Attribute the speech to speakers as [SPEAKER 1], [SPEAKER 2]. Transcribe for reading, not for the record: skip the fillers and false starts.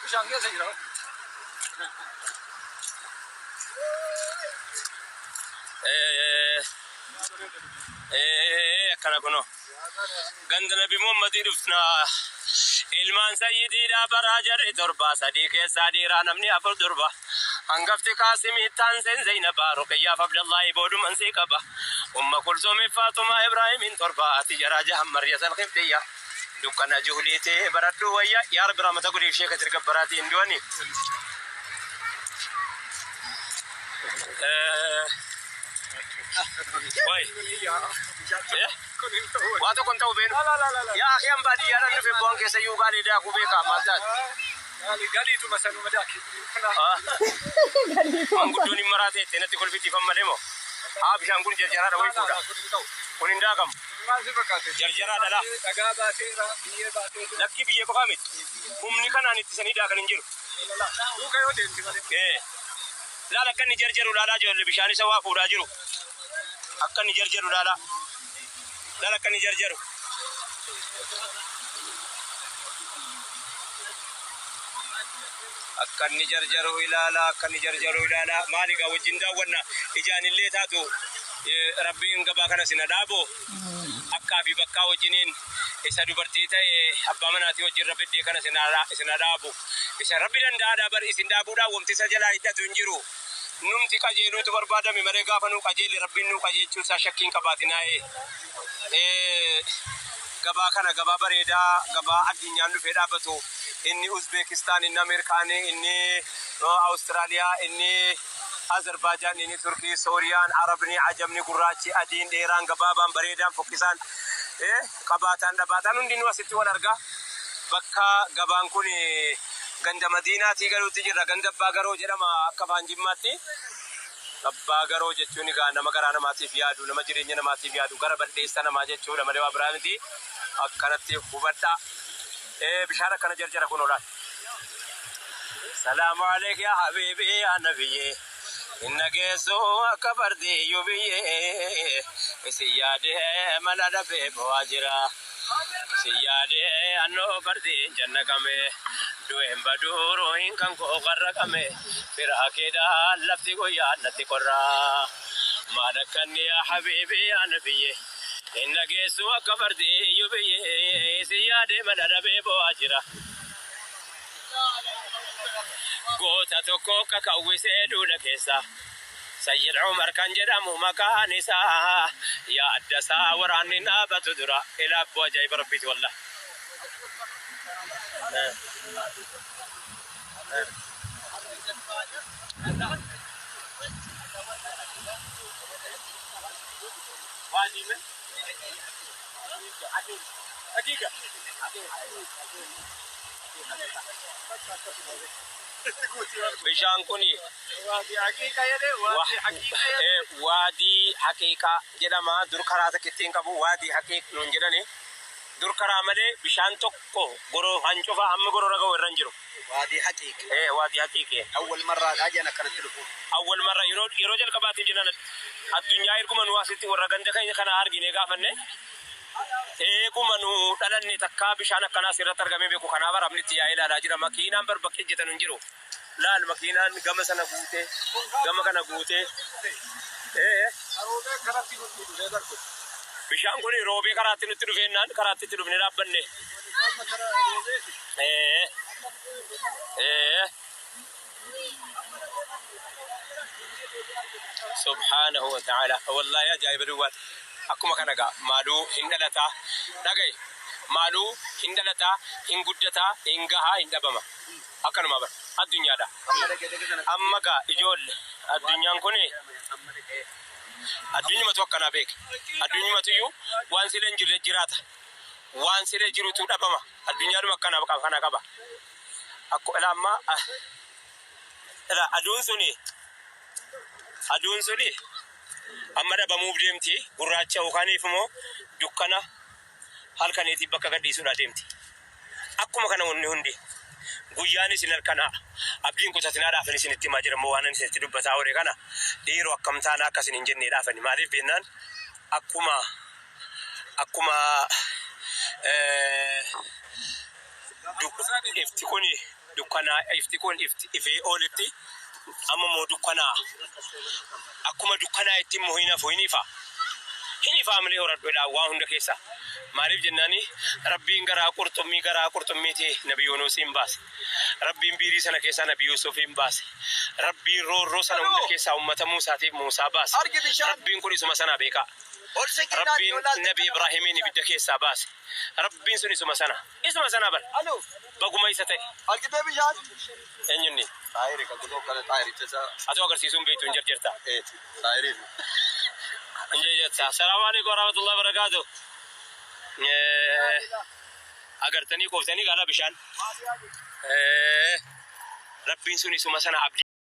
[SPEAKER 1] Bishaan keessa jira.
[SPEAKER 2] Akkana kunoo. Ganda Nabi Muhammadii dhufna. Ilmaan sayyidiidhaa baraa jarri torba sadii keessaa dhiiraa namni afur durba. Hangafti Qaasimii Taanseen Zaynabaa Ruqayyaaf Abdallaahi booduman sii qaba. Umma Kulsuumiif Faaxumaa Ibraahimiin torba ati jaraa jahan Maryatan Qibxiyya. Dukkana juhliitee baradhuu wayya. Yaa Rabbi rahmata godhiif sheeka tirgabbaraatii hin du'ani. Way. Waa tokko hin ta'u beenu. Yaa akhi an baadiyyaadhaan dhufe bu'aan keessa iyyuu gaalee daakuu beekaa maal taate.
[SPEAKER 1] Galiituma sanuma daaki.
[SPEAKER 2] Manguddoon hin maraate jettee natti kolfitiifan malee moo. Haa bishaan kun jarjaraadha wayii fuudha. Kun hin daakamu.
[SPEAKER 1] Maal si fakkaate?
[SPEAKER 2] Jarjaraadha laa.
[SPEAKER 1] Dhagaa baateera, biyyee baateera.
[SPEAKER 2] Lakkii biyyee qofaa miti. Humni kanaan ittisanii daakan hin jiru.
[SPEAKER 1] Duuka yoo deemti malee.
[SPEAKER 2] Laal akka inni jarjaru laalaa ijoollee bishaan isa waa fuudhaa jiru. Akka inni jarjaru laalaa. Laal akka inni jarjaru. Akka inni jarjaru ilaalaa akka inni jarjaru ilaalaa maali egaa wajjin daawwanna ijaan illee taatu rabbiin gabaa kana sina dhaabu akkaa fi bakkaa wajjiniin isa dubartii ta'e abbaa manaatii wajjin rabbi iddee kana isin haa dhaabu. Isa rabbi danda'aadha bar isin dhaabuudhaan wamti isa jalaa hidhatu hin jiru. Numti qajeeluutu barbaadame malee gaafa nuu qajeelle rabbiin nuu qajeelchuu isaa shakkii hin qabaatinaa'ee. Gabaa kana gabaa bareedaa gabaa addunyaan dhufee dhaabatu inni Uzbeekistaan inni Ameerikaan inni Awustiraaliyaa inni Azerbaajaan inni Turkii Sooriyaan Arabni Ajamni gurraachi adiin dheeraan gabaabaan bareedaan fokkisaan qabaataan dhabaataan hundinuu asitti wal arga. Bakka gabaan kun ganda Madiinaatii galuutti jirra. Ganda Abbaa Garoo jedhama akka afaan Jimmaatti. Abbaa Garoo jechuun egaa nama garaa namaatiif yaadu, nama jireenya namaatiif yaadu, gara bal'eessa namaa jechuudha malee waa biraa miti. Akkanatti hubadhaa. Bishaan akkana jarjara kun olaal. Salaamu aleyk yaa habiibii yaa nabiyyee. Hin dhageessu akka fardi iyyuu biyyee. Isin yaadee mala dhabee bo'aa jira. Isin yaadee annoo fardi jannaqame. Du'een baduu ruuhiin kan koo qarraqame. Firaa keedhaan lafti guyyaan natti qorra. Maal akkanni yaa habiibii yaa nabiyyee. Hin dhageessu akka fardi iyyuu biyyee. Isin yaadee mala dhabee bo'aa jira. Goota tokko kakawwisee duula keessa. Sayyid Umar kan jedhamu maqaan isaa. Yaa addasaa waraanni hin dhaabatu dura. Ilaa abboo ajaa'iba rabbiiti wallah. Bishaan kun waadii haqiiqaa jedhama. Dur karaa takkitti hin qabu waadii haqiiq nuun jedhani. Dur karaa malee bishaan tokko goroo hancufa hamma gorora ga'u irra hin jiru.
[SPEAKER 3] Waadii haqiiq.
[SPEAKER 2] Waadii haqiiq.
[SPEAKER 3] Awwal marraadhaa jedhan akkanatti dhufu.
[SPEAKER 2] Awwal marra yeroo jalqabaatiif jedhan addunyaa erguma nu asitti warra ganda keenya kana argine gaafanne Eeguma nu dhalanne takkaa bishaan akkanaa asirratti argamee beeku. Kanaaf arabni itti yaa'ee ilaalaa jira. Makiinaan bar bakki ejjetan hin jiru. Laal makiinaan gama sana guutee, gama kana guutee. Ee.
[SPEAKER 1] Roobee karatti nutti dhufee bar kun.
[SPEAKER 2] Bishaan kun roobee karaatti nutti dhufeennaan karaatti itti dhufne dhaabbanne. Ee. Ee. Subhaanahu wa ta'ala. Wallaahi ajaa'iba duwwaan. Akkuma kana gaa maaluu hin dhalataa dhaga'i maaluu hin dhalataa hin guddataa hin gahaa hin dhabama. Akkanuma bar addunyaadha. Amma gaa ijoolle addunyaan kun addunyumatu akkanaa beeke. Addunyumatu iyyuu waan sila hin jirre jiraata. Waan sila jirutu dhabama. Addunyaadhuma akkana kana qaba. Akku ila amma ila aduun suni aduun suni amma dhabamuuf deemti gurraacha yookaaniif immoo dukkana halkaniitiif bakka gadhiisuudhaa deemti. Akkuma kana wanni hundi guyyaan isin halkanaa abdiin kutatinaa dhaafan isinitti himaa jira immoo waan ani isinitti dubbataa oole kana dhiiroo akkam taanaa akka isin hin jennee dhaafani maaliif beennaan akkuma akkuma ifti kun Dukkanaa ifti kun ifti ifee oolitti amma immoo dukkanaa. Akkuma dukkanaa itti immoo hin hafu, hin ifa. Hin ifaa malee horadhuudha waa hunda keessa. Maaliif jennaani, Rabbiin garaa qurxummii, garaa qurxummiiti Nabi Yuunusiin baase. Rabbiin biirii sana keessaa Nabi Yuusufiin baase. Rabbiin roorroo sana hunda keessaa ummata Muusaatiif Muusaa baase.
[SPEAKER 3] Argi bishaan.
[SPEAKER 2] Rabbiin kun isuma sana beekaa.
[SPEAKER 3] Ol siqinaan
[SPEAKER 2] Rabbiin
[SPEAKER 3] yoo laalte
[SPEAKER 2] Nabi Ibraahimiin ibidda keessaa baase. Rabbiin sun isuma sana. Isuma sana bara.
[SPEAKER 3] Alo,
[SPEAKER 2] Baguma isa ta'e.
[SPEAKER 3] argitee bishaan?
[SPEAKER 2] Eenyunni?
[SPEAKER 3] Xaayiri kan kunoo kana xaayiricha isaa.
[SPEAKER 2] Atoo agarsiisuun beektu hin jarjarta.
[SPEAKER 3] Eeti, xaayiriin.
[SPEAKER 2] Hin jarjarta. Salaamu alaikum warahmatullahi wabarakatuh. Agartanii qooftanii gaala bishaan. Rabbiin sun isuma sana abdii.